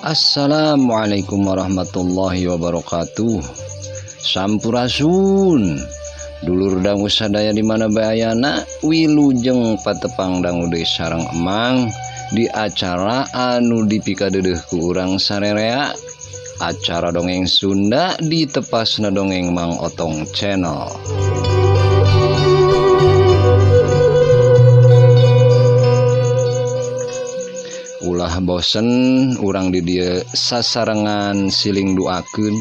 Assalamualaikum warahmatullahi wabarakatuh. Sampurasun. Dulur dangu sadaya di mana bae ayana, wilujeng patepang dangu deui sareng emang di acara anu dipikadeudeuh ku urang sarerea, acara dongeng Sunda di tepasna dongeng Mang Otong Channel. Ulah bosen urang di dieu sasarengan siling duakeun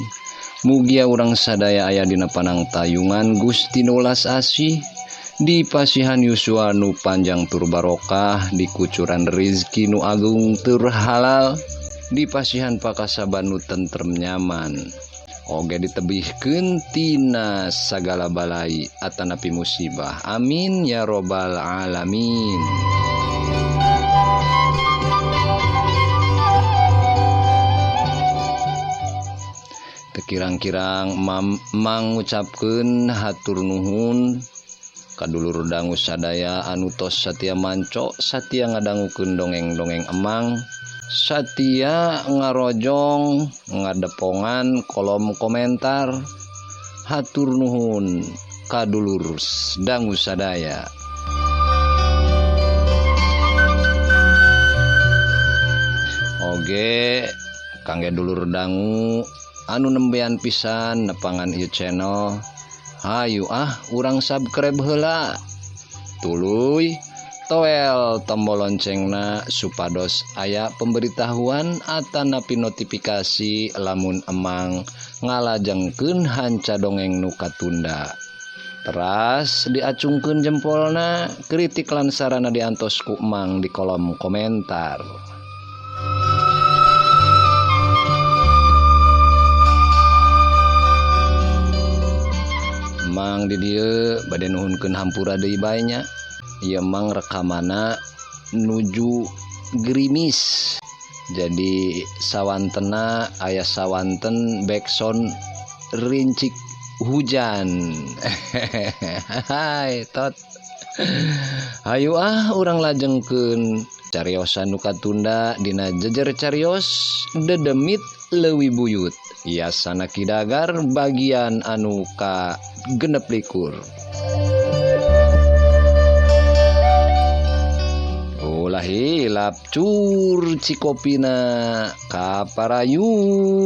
mugia urang sadaya aya dina panangtayungan Gusti nu welas asih, di pasihan yuswa nu panjang tur barokah, di kucuran rizki nu agung tur halal, di pasihan pakasaban nu tentrem nyaman, oge ditebihkeun tina sagala balai atanapi musibah. Amin ya robbal alamin. Kirang-kirang mangucapkeun hatur nuhun kadulur dangu sadaya anu tos satia manco, satia ngadangukeun dongeng-dongeng emang, satia ngarojong ngadepongan kolom komentar. Hatur nuhun kadulur dangu sadaya. Oge kangge dulur dangu anu nembean pisan nepangan ieu channel, hayu ah urang subscribe heula, tuluy toel tombol loncengna supados aya pemberitahuan atanapi notifikasi lamun emang ngalajengkeun hanca dongeng nu katunda. Teras diacungkeun jempolna, kritik lan sarana diantos ku emang di kolom komentar. Mang di dieu bade nuhunkeun hampura deui bae nya. Ieu mang rekamana nuju gerimis. Jadi sawantena aya sawanten backsound rincik hujan. Hai tot. Hayu ah urang lajengkeun cariosan nu katunda dina jejer carios dedemit leuwih buyut. Yasana Kidagar bagian anu ka 26. Ulah hilap cur cikopina kaparayun.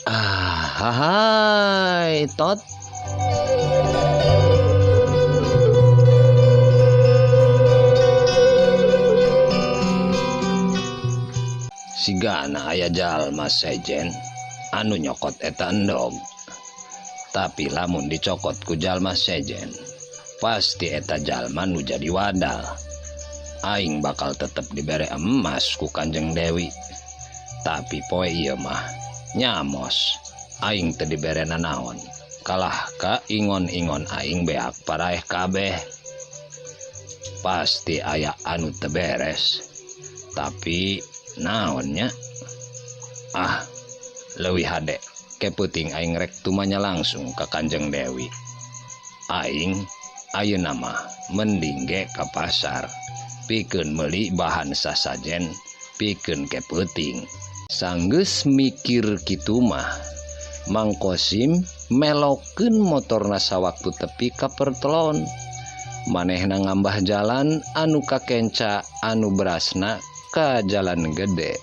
Ah, hai tot. Sigana aya jalma sejen anu nyokot eta endog. Tapi lamun dicokot ku jalma sejen, pasti eta jalma nu jadi wadal. Aing bakal tetep dibere emas ku Kanjeng Dewi. Tapi poe ieu mah nyamos, aing teu dibere nanaon. Kalah ka ingon-ingon aing beak paraeh kabeh. Pasti aya anu teu beres. Tapi naonnya? Ah, leuwih hade kepeuting aing rek tumanya langsung ka Kanjeng Dewi. Aing ayeuna mah mending ge ka pasar pikeun meuli bahan sasajen pikeun kepeuting. Sanggeus mikir kitu mah Mang Kosim melokeun motorna sawaktu tepi ka pertelon. Manehna ngambah jalan anu kakenca anu berasna ka jalan gede.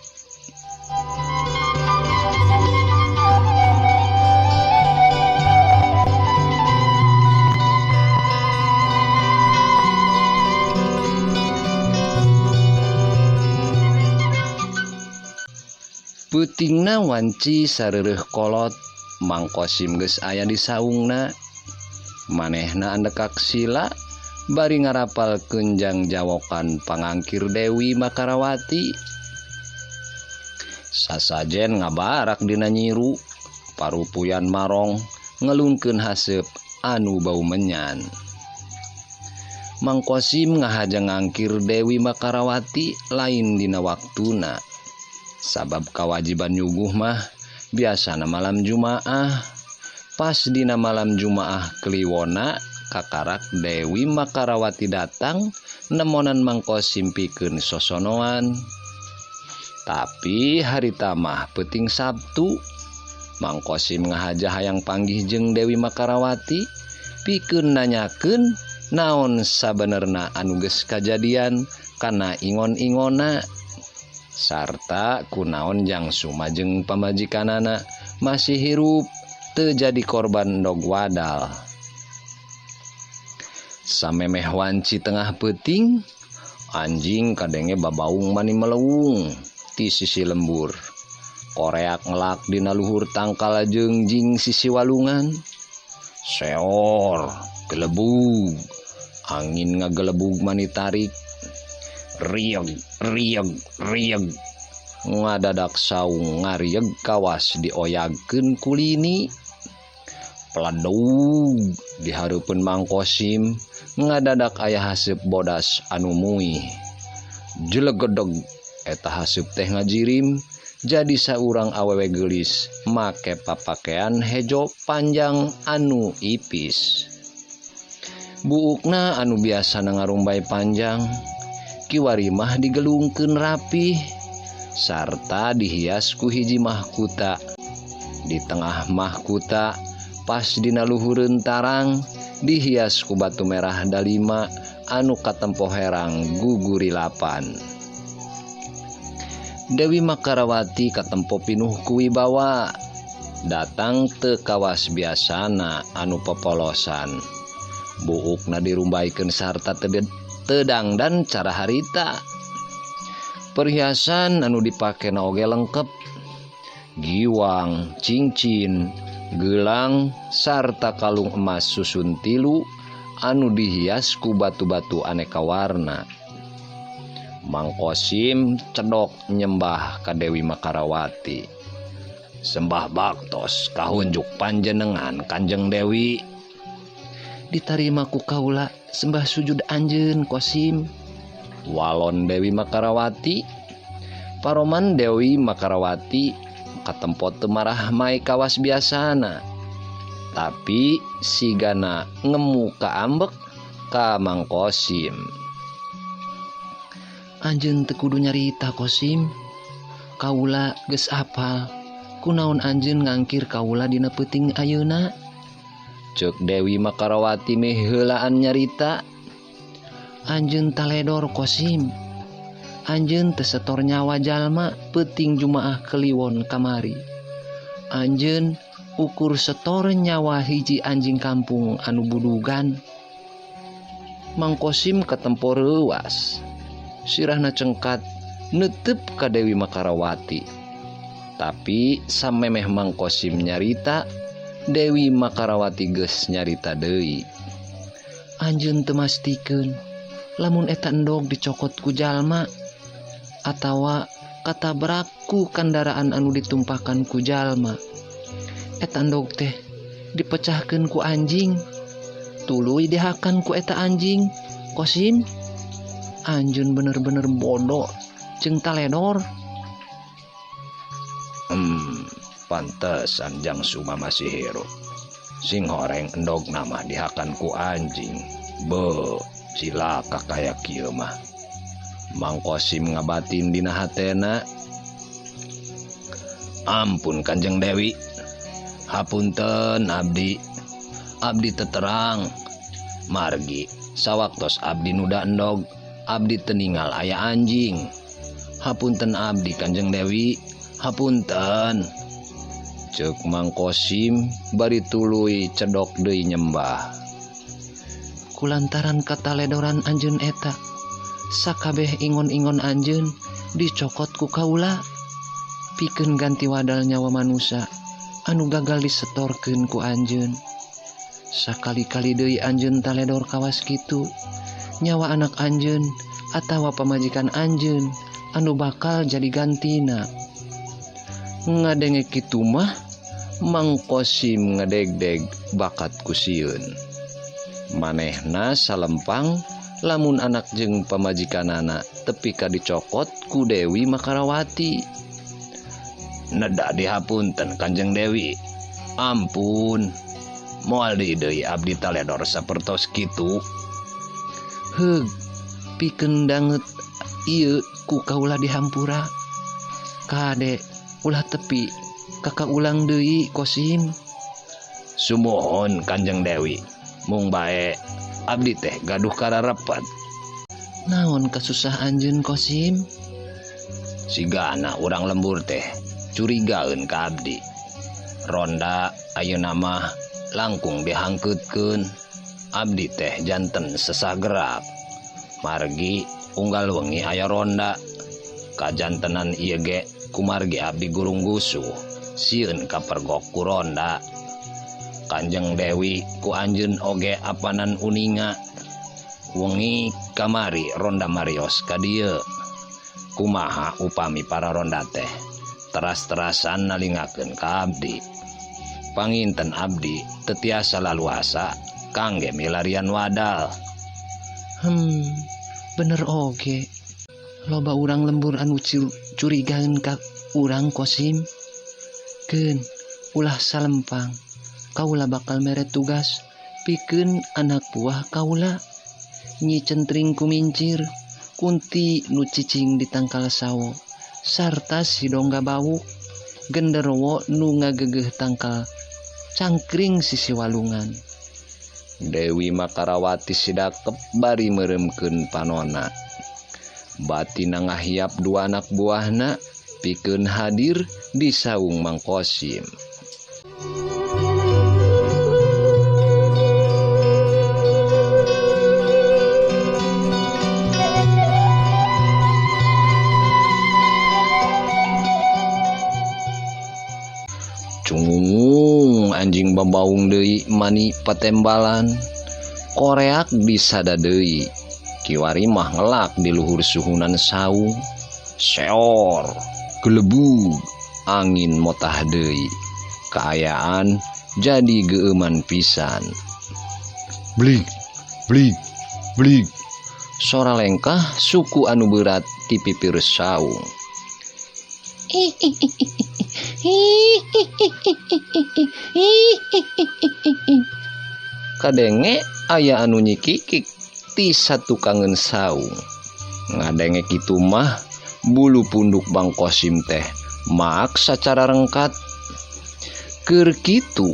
Peutingna wanci sareureuh kolot, Mang Kosim geus aya di saungna. Manehna andekak sila bari ngarapalkeun jangjawokan pangangkir Dewi Makarawati. Sasajen ngabarak dina nyiru, parupuyan marong ngelungkeun haseup anu bau menyan. Mang Kosim ngahaja ngangkir Dewi Makarawati lain dina waktuna. Sabab kawajiban nyuguh mah biasana malam Jumaah. Pas dina malam Jumaah kliwona Kakarak Dewi Makarawati datang nemonan Mang Kosim pikeun sosonoan. Tapi harita mah peuting Sabtu, Mang Kosim ngahaja hayang panggih jeung Dewi Makarawati pikeun nanyakeun naon sabenerna anu geus kajadian kana ingon-ingonna sarta kunaon Jang Suma jeung pamajikanana masih hirup teu jadi korban endog wadal. Samemeh wanci tengah peuting, anjing kadenge babaung mani melewung ti sisi lembur. Koreak ngelak dina luhur tangkal jeung jing sisi walungan. Seor, gelebug, angin ngagelebug mani tarik. Rieg, rieg, rieg. Ngadadak saung ngarieg kawas dioyagkeun kulini. Peladug dihareupeun Mang Kosim ngadadak aya haseup bodas anu muih. Jelegedeg eta haseup teh ngajirim jadi saurang awewe geulis make papakean hejo panjang anu ipis. Buukna anu biasana ngarumbay panjang kiwari mah digelungkeun rapih sarta dihias ku hiji mahkuta. Di tengah mahkuta pas dina luhureun tarang dihias ku batu merah dalima anu katempo herang gugurilapan. Dewi Makarawati katempo pinuh ku wibawa datang teu kawas biasana anu popolosan. Buukna dirumbaikeun sarta tedangdan cara harita. Perhiasan anu dipake na oge lengkep, giwang, cincin, gelang sarta kalung emas susun tilu anu dihias ku batu-batu aneka warna. Mang Kosim cedok nyembah ka Dewi Makarawati. Sembah baktos kahunjuk panjenengan Kanjeng Dewi. Ditarima ku kaula sembah sujud anjeun Kosim. Walon Dewi Makarawati. Paroman Dewi Makarawati katempo teu marah mae kawas biasana. Tapi sigana ngemu kaambek ka Mang Kosim. Anjeun teu kudu nyarita Kosim. Kaula geus apal kunaon anjeun ngangkir kaula dina peuting ayeuna. Ceuk Dewi Makarawati meh heulaan nyarita. Anjeun taledor Kosim. Anjeun teu setor nyawa jalma peuting Jumaah Kliwon kamari. Anjeun ukur setor nyawa hiji anjing kampung anu budugan. Mang Kosim katempo reuas. Sirahna cengkat netep ka Dewi Makarawati. Tapi samemeh Mang Kosim nyarita, Dewi Makarawati geus nyarita deui. Anjeun teu mastikeun lamun eta endog dicokot ku jalma atawa katabrak ku kandaraan anu ditumpakan ku jalma. Eta endog teh dipecahkeun ku anjing, tuluy dihakan ku eta anjing. Kosim, anjeun bener-bener bodoh jeung taledor. Pantesan Jang Suma masih hirup. Sing horeng endog nama dihakan ku anjing. Be, cilaka kaya kieu mah. Mang Kosim ngabatin dina hatena. Ampun Kanjeng Dewi. Hapunten abdi. Abdi teterang. Margi sawaktos abdi nuda endog, abdi teningal aya anjing. Hapunten abdi Kanjeng Dewi. Hapunten. Ceuk Mang Kosim bari tuluy cedok deui nyembah. Kulantaran kataledoran anjeun eta, sakabeh ingon-ingon anjeun dicokot ku kaula pikeun ganti wadal nyawa manusa anu gagal disetorkeun ku anjeun. Sakali-kali deui anjeun taledor kawas kitu, nyawa anak anjeun atawa pamajikan anjeun anu bakal jadi gantina. Ngadenge kitu mah Mang Kosim ngedegdeg bakat ku sieun. Manehna salempang lamun anak jeung pamajikanana tepi ka dicokot ku Dewi Makarawati. Neda dihapunten Kanjeng Dewi. Ampun. Moal deui deui abdi taledor sapertos kitu. Heug, pikeun danget ieu ku kaula dihampura. Kade ulah tepi kakak ulang deui Kosim. Sumuhun Kanjeng Dewi, mung bae abdi teh gaduh kararepet. Naon kasusah anjeun Kosim? Sigana urang lembur teh curigaeun ka abdi. Ronda ayeuna mah langkung dihangkeutkeun. Abdi teh janten sesah gerak. Margi unggal wengi aya ronda. Kajantenan ieu ge kumargi abdi gurung gusuh sieun kapergok ku ronda. Kanjeng Dewi ku anjeun oge apanan uninga. Wengi kamari ronda marios ka dieu. Kumaha upami para ronda teh teras-terasan nalingakeun ka abdi. Panginten abdi teu tiasa laluasa kangge milarian wadal. Bener oge. Loba urang lembur anu curigaeun ka urang Kosim. Keun ulah salempang. Kaula bakal mere tugas pikeun anak buah kaula. Nyi Centring kumincir, kunti nu cicing di tangkal sawo, sarta si dongga bawuk, genderowo nu ngagegeh tangkal cangkring sisi walungan. Dewi Makarawati sidakep bari meremkeun panona. Batina ngahiap dua anak buahna pikeun hadir di saung Mang Kosim. Cungung anjing babaung deui mani patembalan. Koreak disada deui. Kiwari mah ngelak di luhur suhunan saung. Seor, gelebug, angin motah deui. Kaayaan jadi geueuman pisan. Blig, blig, blig. Sora lengkah suku anu berat ti pipir saung. Kadenge aya anu nyikikik ti satukangeun saung. Ngadenge kitu mah bulu punduk Bang Kosim teh maak sacara rengkat. Keur kitu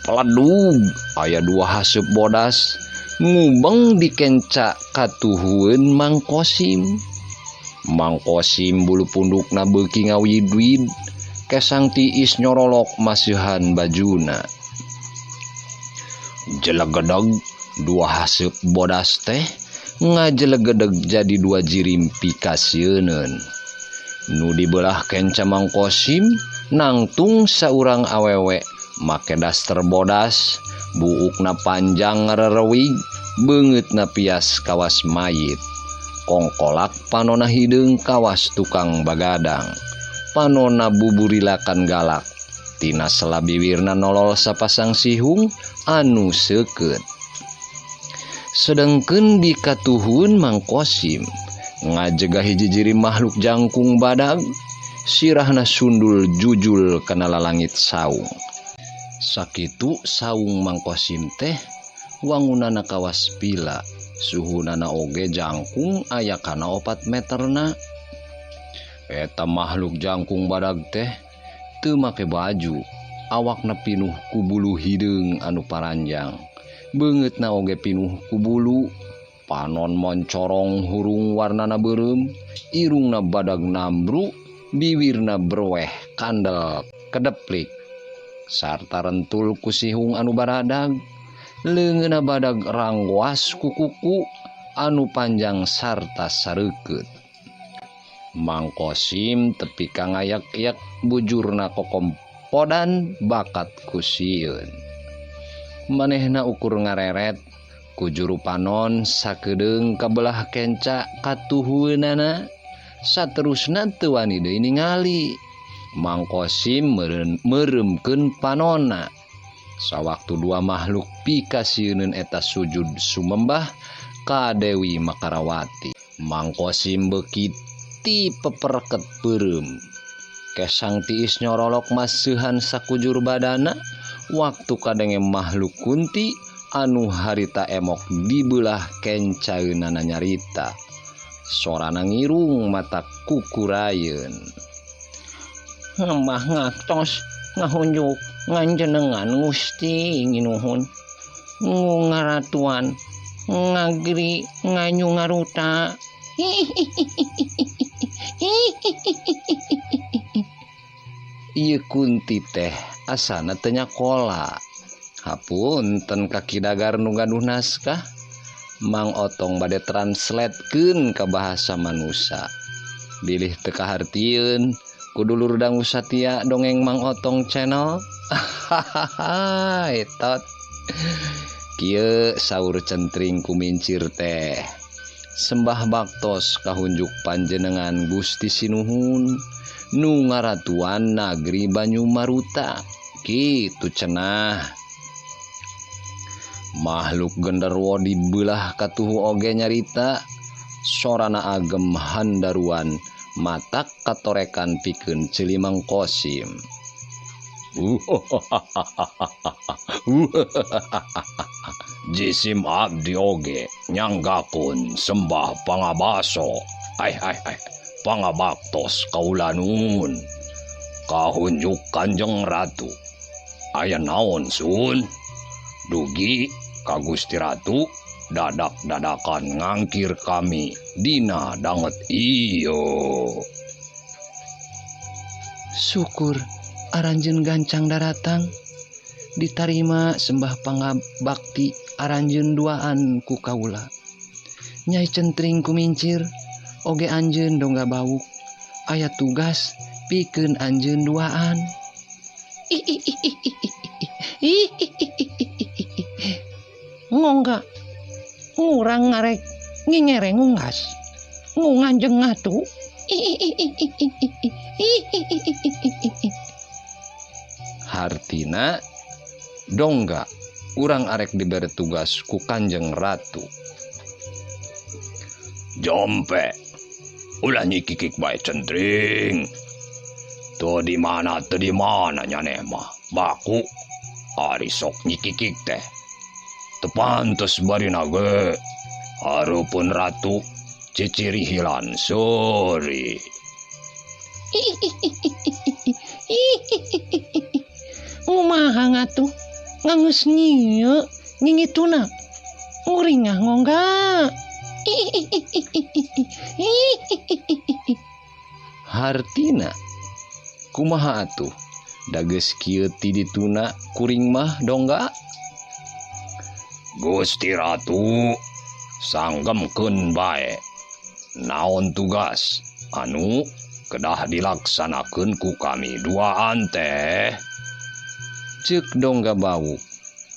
peledug aya dua haseup bodas ngubeng dikenca katuhueun Mang Kosim. Mang Kosim bulu pundukna beuki ngawid-wid, kesang tiis nyorolok masihan bajuna. Jelegedeg dua haseup bodas teh ngajelegedeg jadi dua jirim pikasieuneun. Nu dibelah kenca Mang Kosim nangtung saurang awewe make daster bodas, buukna panjang ngarerewig, beungeutna pias kawas mayit. Kongkolak panona hideung kawas tukang bagadang. Panona buburilakan galak. Tina sela biwirna nolol sapasang sihung anu seukeut. Sedengkeun di katuhun Mang Kosim ngajegah hiji jiri makhluk jangkung badag, sirahna sundul jujul kana lalangit saung. Sakitu saung Mang Kosim teh wangunana kawas pila, suhunana oge jangkung aya kana 4 meterna. Eta makhluk jangkung badag teh teu make baju, awakna pinuh ku bulu hideung anu paranjang. Beungeutna oge pinuh ku bulu, panon moncorong hurung warnana beureum, irungna badag nambru, biwirna berweh kandel kedeplik. Sarta rentul ku sihung anu baradag, leungeunna badag rangwas ku kuku anu panjang sarta sareukeut. Mang Kosim tepi ka ngayak-yak bujurna kokompodan bakat ku sieun. Manehna ukur ngareret ku juru panon sakedeung kabelah kenca katuhueunana, saterusna teu wani deui ningali. Mang Kosim meureumkeun panona. Sawaktu dua makhluk pikasieuneun eta sujud sumembah ka Dewi Makarawati. Mang Kosim beuki ti peperket beureum. Kesang tiis nyorolok maseuhan sakujur badana, Waktu kadenge makhluk kunti anu harita emok dibelah kencaeunana nyarita. Sorana ngirung mata kukurayeun. Mbah ngaktos ngahunjuk nganjenengan Gusti nginuhun. Ngaratuan ngagri nganyu ngaruta. Ieu kunti teh asana teu nyakola. Hapunten ka Ki Dagar nu gaduh naskah. Mang Otong bade translatekeun ka bahasa manusa. Bilih teu kahartieun ku dulur dangu satia dongeng Mang Otong channel. Etot. Kieu saur Centring Kumincir teh. Sembah baktos kahunjuk panjenengan Gusti Sinuhun nu ngaratuan nagri Banyumaruta. Kitu cenah. Makhluk genderwo dibelah katuhu oge nyarita sorana agem handaruan matak katorekan pikeun ceuli Mang Kosim. Jisim abdi oge nyanggakun sembah pangabaso. Ai ai ai pangabaktos kaula nuhun. Kahunjuk Kanjeng Ratu. Aya naon sun? Dugi ka Gusti Ratu dadak-dadakan ngangkir kami dina danget iyo. Syukur aranjeun gancang daratang ditarima sembah pangabakti aranjeun duaan ku kaula. Nyai Centring Kumincir oge anjeun dongga bawuk aya tugas pikeun anjeun duaan. Ngongga ngurang ngarek ngingere ngungas ngunganjeng ngatu. Hartina dongga urang arek dibere tugas ku Kanjeng Ratu. Jompe ulah nyikikik bae Centring. Teu di mana nyaneh mah baku ari sok nyikikik teh. Teu pantes barina ge hareupeun ratu ciciri hilan seuri. Ngumaha ngatuh ngangeus nyieu ngingituna nguringah ngongga. Hartina kumaha atuh da geus kieu ti dituna kuring mah dongga. Gusti Ratu sanggemkeun bae naon tugas anu kedah dilaksanakeun ku kami duaan teh. Ceuk dongga bawuk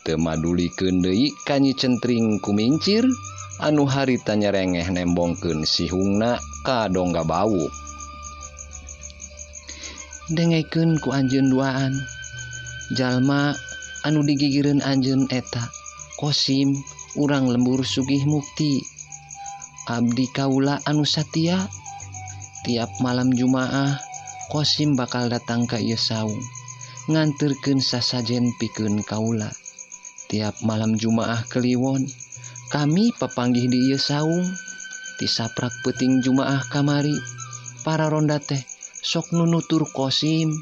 teu madulikeun deui ka Nyi Centring Kumincir anu harita nyerengeh nembongkeun sihungna ka dongga bawuk. Dengekeun ku anjeun duaan jalma anu digigireun anjeun eta Kosim urang lembur Sugih Mukti. Abdi kaula anu satia tiap malam Jumaah Kosim bakal datang ka ieu saung nganterkeun sasajen pikeun kaula. Tiap malam Jumaah Kliwon kami papanggih di ieu saung. Ti saprak peuting Jumaah kamari para ronda teh sok nunutur Kosim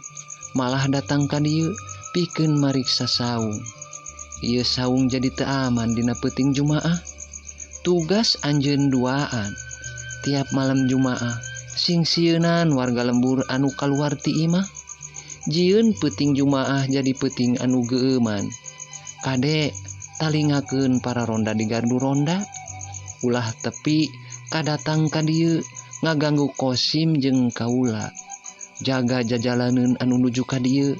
malah datang ka dieu pikeun mariksa saung. Ieu saung jadi teu aman dina peuting Jumaah. Tugas anjeun duaan tiap malam Jumaah sing sieunan warga lembur anu kaluar ti imah. Jieun peuting Jumaah jadi peuting anu geueuman. Kade talingakeun para ronda di gardu ronda. Ulah tepi kadatang ka dieu ngaganggu Kosim jeung kaula. Jaga jajalaneun anu nuju ka dieu.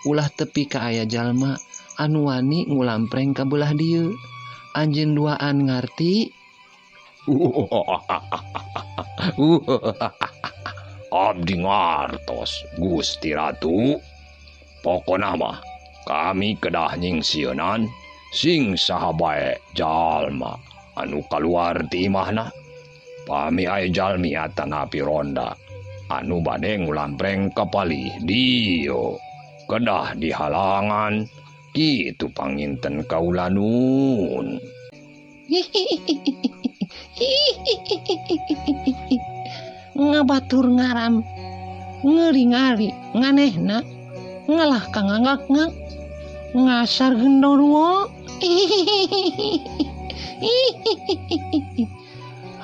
Ulah tepi ka aya jalma anu wani ngulampreng ka belah dieu. Anjeun duaan ngarti? Abdi ngartos Gusti Ratu. Pokona mah kami kedah nyingsieunan sing saha bae jalma anu kaluar ti imahna. Pami aya jalmi atanapi ronda anu bade ngulampreng ka palih dieu kedah dihalangan Kitu panginten kaula nun. Ngabatur ngaram ngeri-ngari nganehna ngalah ka ngagak-ngak ngasar gendorwo.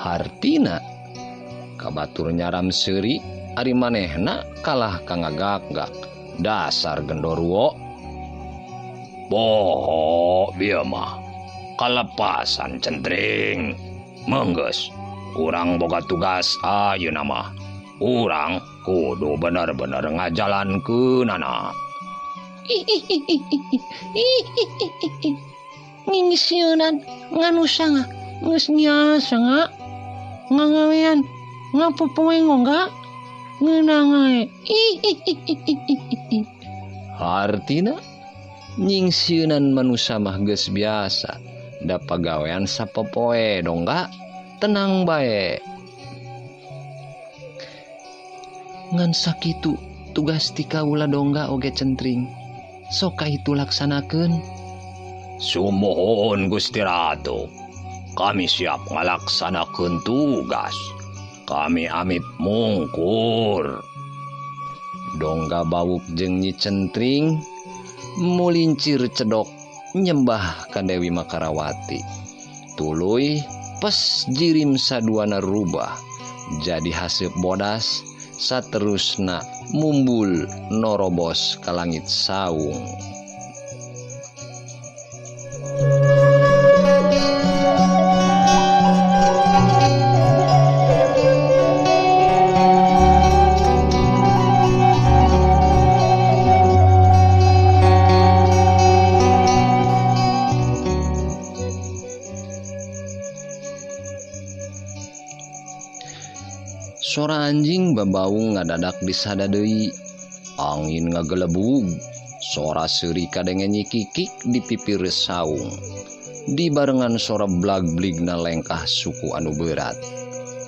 Hartina kabatur nyaram seuri ari manehna kalah ka ngagak-gak dasar gendorwo. Boho bieu mah kalepasan centring. Menggeus urang boga tugas ayeuna mah. Urang kudu bener-bener ngajalankeunana. Ngingisieunan nganusanga geus biasa ngagawean ngapopoe ngongga ngeunang ae. Hartina nyingsieunan manusia mah geus biasa da pagawean sapopoe dongga tenang bae. Ngan sakitu tugas ti kaula dongga oge centring sok ka itu laksanakeun. Sumuhun Gusti Ratu, kami siap ngalaksanakeun tugas. Kami amit mungkur. Dongga bawuk jeung Nyi Centring mulincir cedok nyembah ka Dewi Makarawati. Tuluy pes jirim saduana rubah jadi haseup bodas saterusna mumbul norobos ka langit saung. Sora anjing babaung ngadadak disada deui, angin ngagelebug, sora seuri kadenge nyikikik di pipir saung. Dibarengan sora blag-bligna lengkah suku anu berat.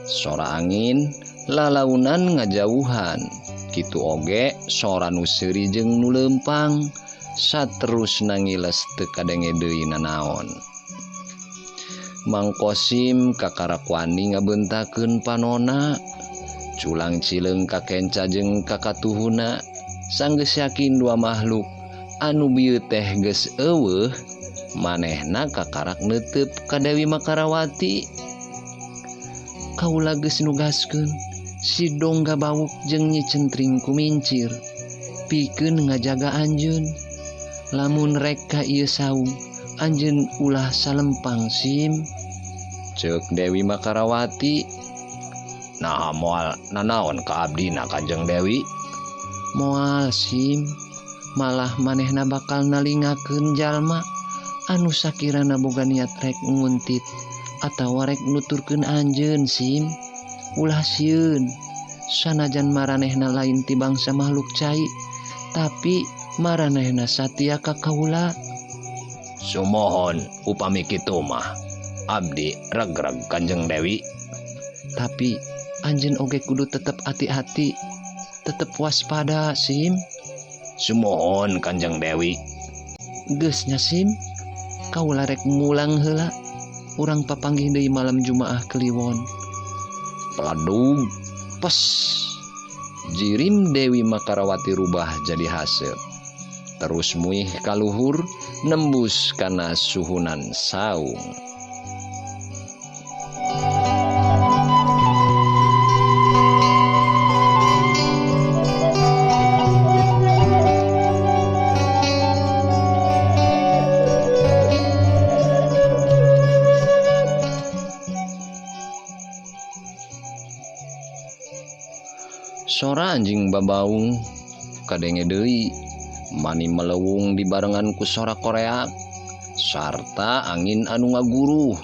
Sora angin lalaunan ngajauhan, kitu oge sora nu seuri jeung nu leumpang, saterusna ngiles teu kadenge deui nanaon. Mang Kosim kakarak wani ngabentakeun panona. Culang cileung kakenca jeung kakatuhuna sanggeus yakin dua makhluk anu bieu teh geus eueuh manehna kakarak neuteup ka Dewi Makarawati. Kaula geus nugaskeun si Dongga Bawuk jeung Nyi Centring kumincir pikeun ngajaga anjeun. Lamun rek ka ieu saung anjeun ulah salempang sim, ceuk Dewi Makarawati. Nah moal nanaon ka abdina Kanjeng Dewi? Moal sim, malah manehna bakal nalingakeun jalma anu sakirana boga niat rek nguntit atawa rek nuturkeun anjeun sim. Ulah sieun, sanajan maranehna lain ti bangsa makhluk cai, tapi maranehna satia ka kaula. Sumohon upami kitu mah abdi regreg Kanjeng Dewi. Tapi anjeun oge kudu tetep hati-hati, tetep waspada sim. Sumohon Kanjeng Dewi. Geus nya sim, kaula rek mulang heula. Urang papanggih deui malam Jumaah Kliwon. Peladung pes jirim Dewi Makarawati rubah jadi haseup. Terus muih kaluhur nembus kana suhunan saung. Sora anjing babaung kadenge deui mani melewung dibarengan ku sora koreak sarta angin anu ngaguruh.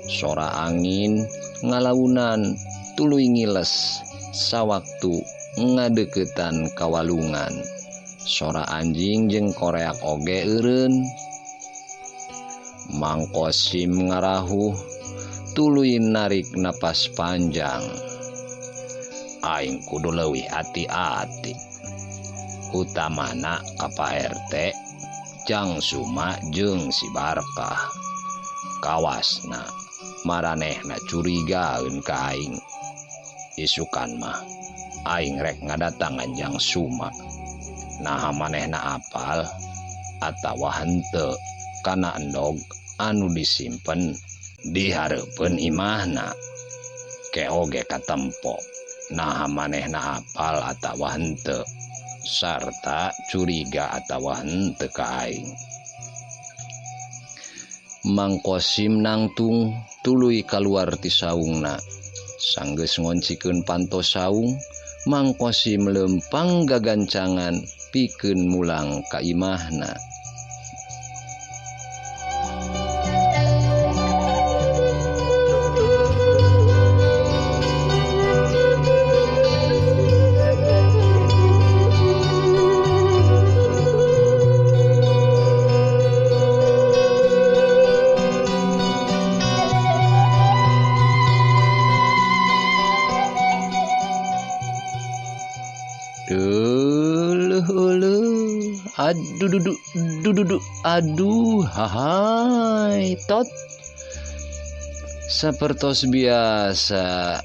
Sora angin ngalaunan tuluy ngiles sawaktu ngadeukeutan kawalungan. Sora anjing jeung koreak oge eureun. Mang Kosim ngarahuh tuluy narik napas panjang. Aing kudu leuwih hati-hati, utamana ka Pak RT. Jang Suma jeung si Barkah. Kawasna maranehna curigaeun ka aing. Isukan mah aing rek ngadatangan Jang Suma. Naha manehna apal atawa henteu kana endog anu disimpen di hareupeun imahna. Ke oge katempo naha manehna apal atawa henteu sarta curiga atawa henteu ka aing. Mang Kosim nangtung tuluy kaluar ti saungna. Sanggeus ngoncikeun panto saung, Mang Kosim lempang gagancangan pikeun mulang ka imahna. Aduh dudu dudu aduh hai tot. Sapertos biasa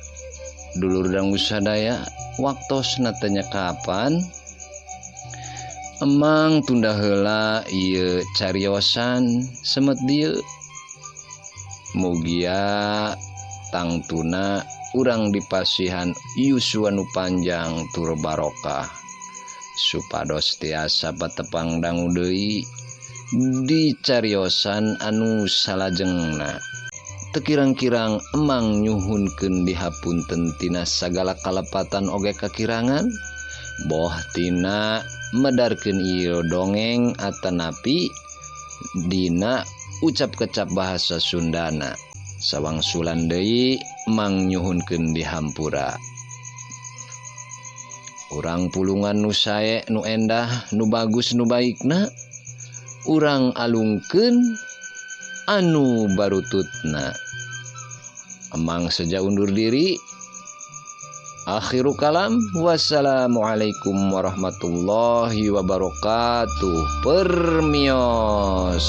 dulur dangu sadaya waktosna tanya kapan emang tunda heula ieu cariosan semet dieu. Mugia tangtuna urang dipasihan yuswa nu panjang tur barokah supados tiasa patepang dangu deui di cariosan anu salajengna. Teu kirang-kirang emang nyuhunkeun dihapunten tina sagala kalepatan oge kakirangan boh tina medarkeun ieu dongeng atanapi dina ucap kecap bahasa Sundana. Sawangsulan deui emang nyuhunkeun dihampura. Urang pulungan nu sae nu endah nu bagus nu baikna urang alungkeun anu barututna. Emang seja undur diri. Akhiru kalam, wassalamualaikum warahmatullahi wabarakatuh. Permios.